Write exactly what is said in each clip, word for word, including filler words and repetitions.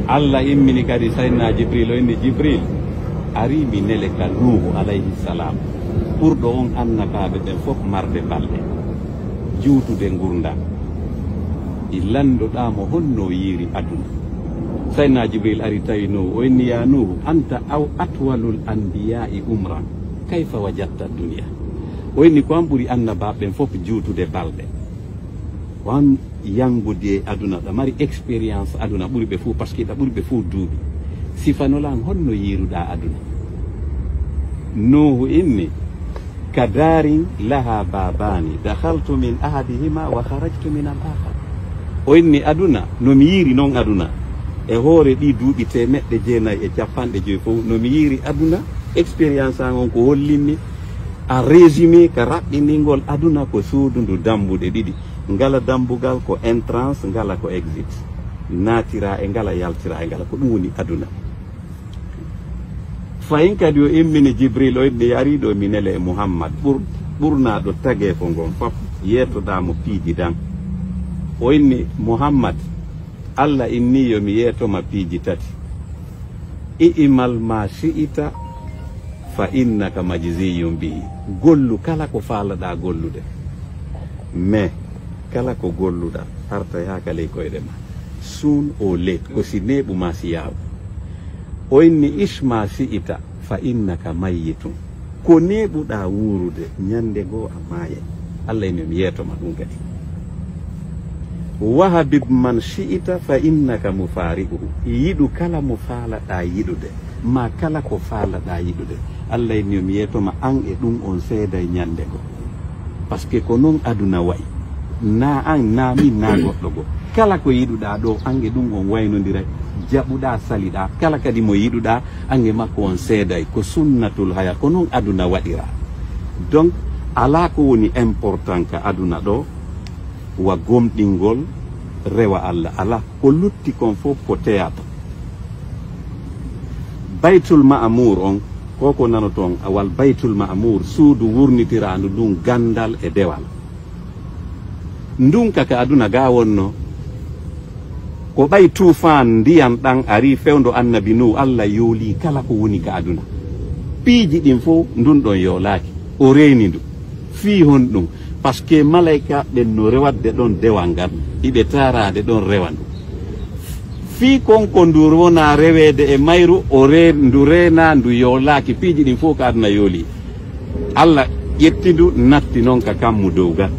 Allah immini kadi Sayyidina Jibril, o inni: "Jibril, ari mi nele ka Nuuhu alayhi salam, ɓurɗo on annabaaɓe ɓen fof marde balɗe, juutude ngurndan. I lanndoɗaa mo honno o yiiri aduna." Sayyidina Jibril ari tawi Nuuhu, o inni: "Ya Nuuhu, anta aw atwalul anbiya'i umran, kayfa wajadta dunya?" O inni: "Ko an ɓuri annabaaɓe ɓen fof juutude balɗe. Ko an yanngudi e aduna, ɗa mari expérience aduna ɓuri ɓe fof, parce que ɗa ɓuri ɓe fof duuɓi. Sifanolan honno yiiruɗaa aduna?" Nuuhu inni: "Ka daarin laha baabaani, dakhaltu min ahadihima wa kharajtu min al akhar." O inni: "Aduna, no mi yiiri non aduna, e hoore ɗi duuɓi teemeɗɗe jeenayi e capanɗe joyi fof, no mi yiiri aduna, expérience an on ko hollimmi, en résumé, ka raɓɓiningol aduna ko suudu ndu dambuɗe ɗiɗi. Ngala dambugal ko entrance, ngala ko exit. Naatira e ngala, yaltira e ngala, ko ɗum woni aduna." Fayin kadi o immini Jibril, o inni: "Yariiɗo mi nele e Muhammad, ɓur-, ɓurnaaɗo tageefo ngon fof, yeetoɗaa mo piiji dan." O inni: "Muhammad, Allah inni yo mi yeetoma piiji tati. I'mal ma shi'ita fa innaka majziyun bihi. Gollu kala ko faalaɗaa gollude. Mais kala ko golluɗaa, arta yaaka ley koyɗe ma. Soon or late, ko si neeɓu ma si yaawu." O inni: "Ish ma shi'ita fa innaka mayyitun. Ko neeɓuɗaa wuurude, ñannde goo a maayay." Allah inni mi yeetoma ɗum kadi. "Wa habib man shi'ita fa innaka mufariquhu. Yiɗu kala mo faalaɗaa yiɗude, ma kala ko faalaɗaa yiɗude." Allah inni mi yeetoma an e ɗum on seeday ñannde goo. Parce que ko non aduna wa'i. Na an, na min, na goɗɗo goo. Kala ko yiɗuɗaa ɗo, an e ɗum on waynondiray, jaɓuɗaa, saliɗaa. Kala kadi mo yiɗuɗaa, an e makko on seeday. Ko sunnatul haya, ko non aduna waɗira. Donc, alaa ko woni important ka aduna ɗo, wa gomɗingol, rewa Allah. Alaa, ko lutti kon fof ko théâtre. Baytul Ma'muur on, ko ko nanoton, awal Baytul Ma'muur, suudu wurnitiraandu ndun ganndal e dewal. Ndun ka, ka aduna ga wonno, ko ɓay tuufaan ndiyan ɗan ari fewndo Annabi Nuuhu, Allah yooli kala ko woni ka aduna. Piiji ɗin fof ndun ɗon yoolaaki, o reeni ndu. Fii honɗun? Parce que malaykaaɓe ɓen no rewatde ɗon dewal ngal, hiɓe taaraade ɗon rewa ndu. Fii kon ko ndu wona reweede e mayru, o re-, ndu reenaa, ndu yoolaaki, piiji ɗin fof ko aduna yooli. Allah ƴetti ndu, natti non ka kammu dow gal.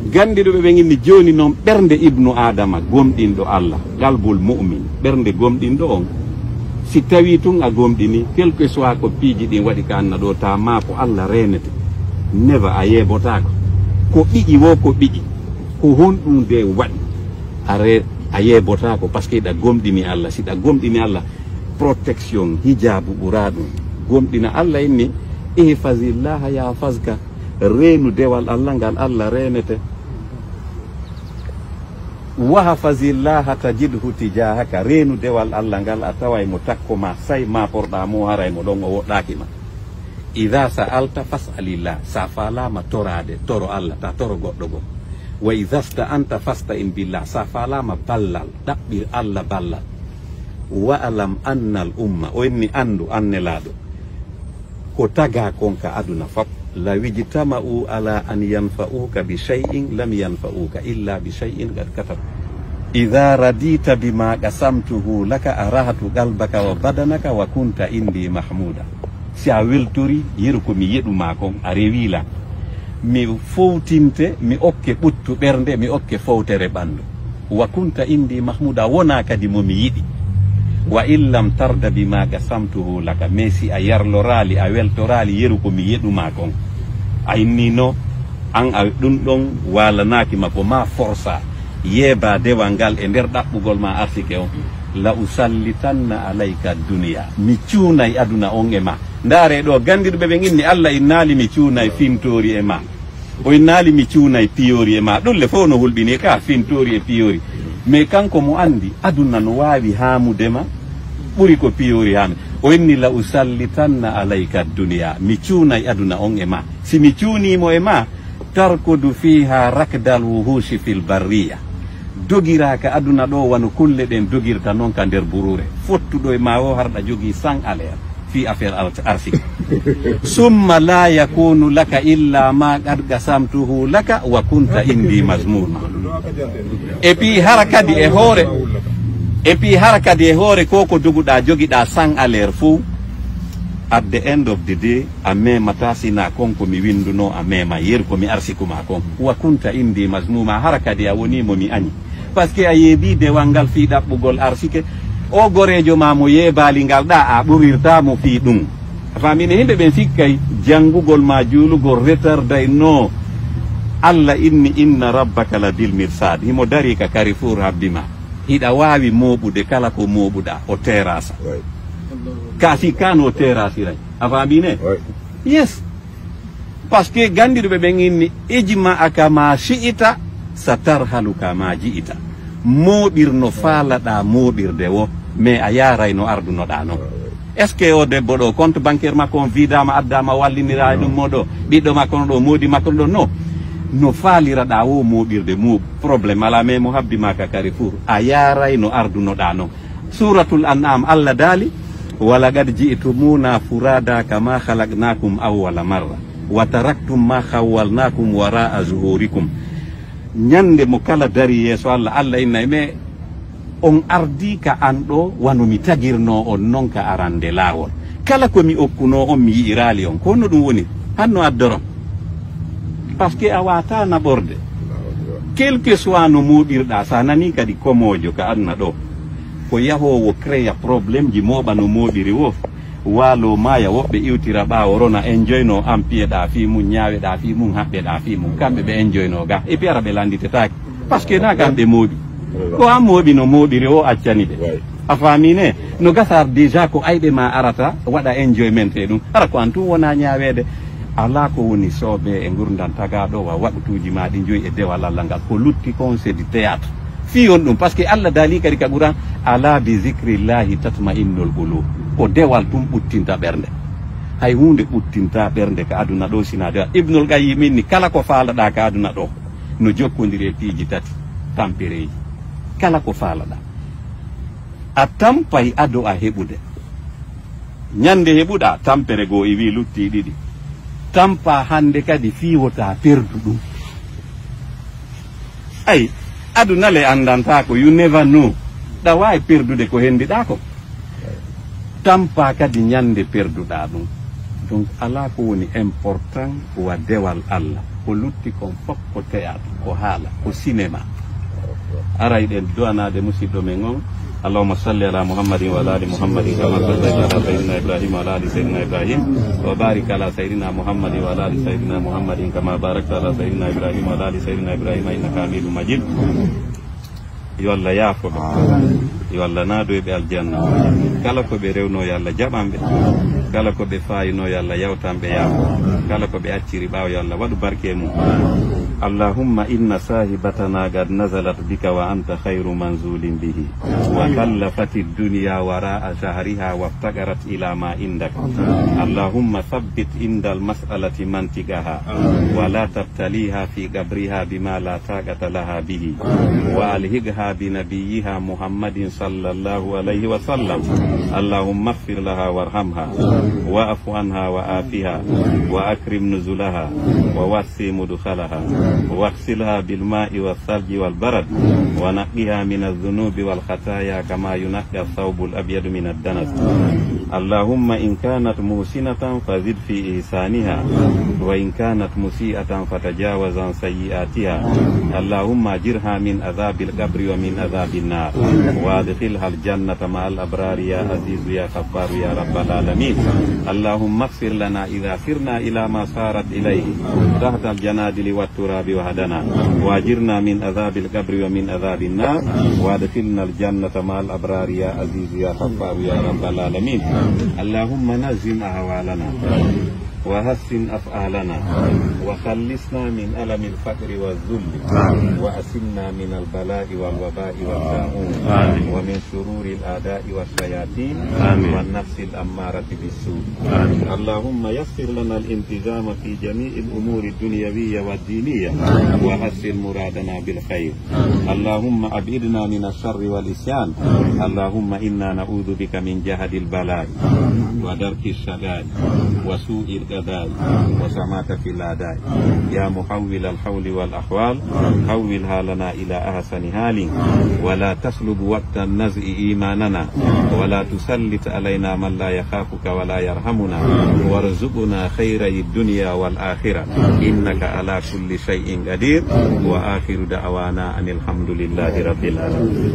Ganndiɗuɓe ɓen inni jooni non ɓernde ibnu Aadama gomɗinɗo Allah, qalbul mu'min, ɓernde gomɗinɗo on, si tawii tun a gomɗini, quel que soit ko piiji ɗin waɗi ka aduna ɗo, ta maa ko Allah reenete, never, a yeebotaako. Ko ɓiƴi woo ko ɓiƴi, ko honɗun de waɗi, a re-, a yeebotaako, parce que ɗa gomɗini Allah. Si ɗa gomɗini Allah, protection, hijaabu ɓuraa ɗun. Gomɗina Allah inni, "Ihfazillaha yahfazka." Reenu dewal Allah ngal, Allah reenete. "Wahfazillaha tajidhu tijahaka." Reenu dewal Allah ngal, a taway mo takko ma, say ma porɗa mo, haray mo ɗon, o woɗɗaaki ma. "Idha sa'alta fas'alillah." Sa faalaama toraade, toro Allah, ta toro goɗɗo goo. "Wa idha sta'anta fasta'in billah." Sa faalaama ballal, ɗaɓɓir Allah ballal. "Wa'lam annal umma." O inni, anndu, an Nelaaɗo, ko tagaa kon ka aduna fop, "law ijtama'u ala an yanfa'uka bi shay'in lam yanfa'uka illa bi shay'in qad katab." "Idha radita bima qasamtuhu laka arahtu qalbaka wa badanaka wa kunta indi mahmuda." Si a weltori yeru ko mi yeɗu ma kon, a rewi lan. Mi fowtinte, mi okke ɓuttu ɓernde, mi okke fowtere ɓandu. "Wa kunta indi mahmuda", wona kadi mo mi yiɗi. "Wa in lam tarda bima qasamtuhu laka", mais si a yarloraali, a weltoraali yeru ko mi yeɗu ma kon, a inni no, an a ɗum ɗon waalanaaki ma, ko ma forsa, yeeba dewal ngal e nder ɗaɓɓugol ma arsike on, "la usallitanna alayka dunya", mi cuunay aduna on e ma. Ndaare ɗo, ganndiɗuɓe ɓen inni Allah innaali mi cuunay fintoori e ma. O innaali mi cuunay piyoori e ma. Ɗum le fof no hulɓini ka fintoori e piyoori. Mais kanko mo anndi aduna no waawi haamude ma ɓuri ko piyoori haami. O inni, "La usallitanna alayka dunya." Mi cuunay aduna on e ma. Si mi cuunii mo e ma, "tarkudu fiha rakdal wuhushi fil barriya." Dogiraa ka aduna ɗo wano kulle ɗen dogirta non ka nder buruure. Fottuɗo e ma o harɗa jogii san aleer fii affaire ar-, arsike. Summa la yakunu laka illa ma qad qasamtuhu laka wa kunta indi mazmuma. Et puis hara kadi e hoore, et puis hara kadi e hoore ko ko doguɗaa jogiɗaa san aleer fow. At the end of the day, a memataa sinaa kon ko mi winduno a mema, yeru ko mi arsiku ma kon. Wa kunta indi mazmuma, hara kadi a woni mo mi añi. Parce que a yeebii dewal ngal fii ɗaɓɓugol arsike. O goreejo ma mo yeebaali ngal ɗa, a ɓurirtaa mo fii ɗum. A faamii ne? Himɓe ɓen sikkay janngugol ma juulugol retarday no. Allah inni, inna rabbaka la bil mirsad. Himo darii ka carrefour habbi ma. Hiɗa waawi mooɓude kala ko mooɓuɗaa, o teeraasa. Ka si kan o teeraasiray. A faamii ne? Yes. Parce que ganndiɗuɓe ɓen inni, ijma'a kama shi'ita, sa tarhalu kama ji'ita. Mooɓir no faalaɗaa mooɓirde wo, mais a yaaray no ardunoɗaa non. Est-ce que o debbo ɗo, compte bancaire makko on vidaama, addaama, o walliniraa e ɗum mo ɗo? Ɓiɗɗo makko no ɗo, moodi makko no ɗo? No. No faaliraɗaa wo mooɓirde, mo problème alaa, mais mo habbi ma ka carrefour, a yaaray no ardunoɗaa non. Suratul An'am, Allah daali, "Wa laqad ji'tumuna furada kama khalaqnakum awwala marra, wa taraktum ma khawwalnakum wara'a zuhurikum." Ñande mo kala dari yeeso Allah, Allah innay, mais on ardii ka an ɗo wano mi tagirnoo on non ka arande laawol. Kala ko mi okkunoo on, mi yi'iraali on. Ko honno ɗum woni? Hanno addoron. Parce que a waataa naɓorde. Quel que soit no mooɓirɗaa, sa nanii kadi komoojo ka aduna ɗo, ko yahoowo créa problème ji, mooɓa no mooɓiri wo, waaloo maaya, woɓɓe iwtira ɓaawo, rona, enjoynoo, an piyeɗaa fii mum, ñaaweɗaa fii mum, haɓɓeɗaa fii mum. Kamɓe ɓe enjoynoo ga, et puis ara ɓe lannditetaake. Parce que na kamɓe mooɓi. Ko an mooɓi no mooɓiri o accani ɓe. A faamii ne? No gasa ar déjà ko ayɓe ma arata waɗa enjoyment e ɗum. Hara ko an tun wona ñaaweede. Alaa ko woni soobee e ngurndan tagaaɗo wa waqtuuji ma ɗi joyi e dewal Allah ngal. Ko lutti kon c'est du théâtre. Fii on ɗum, parce que Allah daali kadi ka Qur'an, "Ala bi zikrillahi tatma'innul qulub." Ko dewal tun ɓuttinta ɓernde. Hay huunde ɓuttinta ɓernde ka aduna ɗo sinaa dewal. Ibnul Qayyim inni, kala ko faalaɗaa ka aduna ɗo, no jokkondiri e piiji tati, tampereeji. Kala ko faalaɗaa. A tampay ado a heɓude. Ñande heɓuɗaa, tampere goo iwii, luttii ɗiɗi. Tampaa hande kadi fii wota perdu ɗum. Ay, aduna le anndantaa ko, you never know. Ɗa waawi perdude ko henndiɗaa ko. Tampaa kadi ñande perduɗaa ɗum. Donc, alaa ko woni important wa dewal Allah. Ko lutti kon fof ko théâtre, ko haala, ko cinéma. Aray ɗen du'anaade musiɗɗo men on. اللهم صل على محمد وعلى آل محمد كما صليت على سيدنا إبراهيم وعلى آل سيدنا إبراهيم، وبارك على سيدنا محمد وعلى آل سيدنا محمد كما باركت على سيدنا إبراهيم وعلى آل سيدنا إبراهيم إنك حميد مجيد. Yo Allah yaafo ɓe. Yo Allah naado e ɓe aljanna. Kala ko ɓe rewno, yo Allah jaɓan ɓe. Kala ko ɓe faayino, yo Allah yawtan ɓe yaafo. Kala ko ɓe acciri ɓaawo, yo Allah waɗu barke e mum. اللهم إن صاحبتنا قد نزلت بك وأنت خير منزول به، وخلفت الدنيا وراء ظهرها وافتقرت إلى ما عندك. اللهم ثبت عند المسألة منطقها، ولا تبتليها في قبرها بما لا طاقة لها به، وألحقها بنبيها محمد صلى الله عليه وسلم. اللهم اغفر لها وارحمها، واعف عنها وعافها، وأكرم نزلها، ووسع مدخلها، واغسلها بالماء والثلج والبرد، ونقها من الذنوب والخطايا كما ينقى الثوب الأبيض من الدنس. اللهم إن كانت محسنة فزد في إحسانها، وإن كانت مسيئة فتجاوز عن سيئاتها. اللهم أجرها من عذاب القبر ومن عذاب النار، وأدخلها الجنة مع الأبرار يا عزيز يا غفار يا رب العالمين. اللهم اغفر لنا إذا سرنا إلى ما سارت إليه تحت الجنادل والتراب وحدنا، وأجرنا من عذاب القبر ومن عذاب النار، وأدخلنا الجنة مع الأبرار يا عزيز يا غفار يا رب العالمين. اللهم نظم أحوالنا. وحسن أفعالنا وخلصنا من ألم الفقر والذل وأسلمنا من البلاء والوباء والطاعون ومن شرور الأعداء والشياطين والنفس الأمارة بالسوء. اللهم يسر لنا الالتزام في جميع الأمور الدنيوية والدينية وحصل مرادنا بالخير. اللهم أبعدنا من الشر والعصيان. اللهم إنا نعوذ بك من جهد البلاء ودرك الشقاء وسوء القضاء وشماتة الأعداء. يا محول الحول والأحوال، حولها لنا إلى أحسن حال، ولا تسلب وقت النزع إيماننا، ولا تسلط علينا من لا يخافك ولا يرحمنا، وارزقنا خيري الدنيا والآخرة، إنك على كل شيء قدير. وآخر دعوانا أن الحمد لله رب العالمين.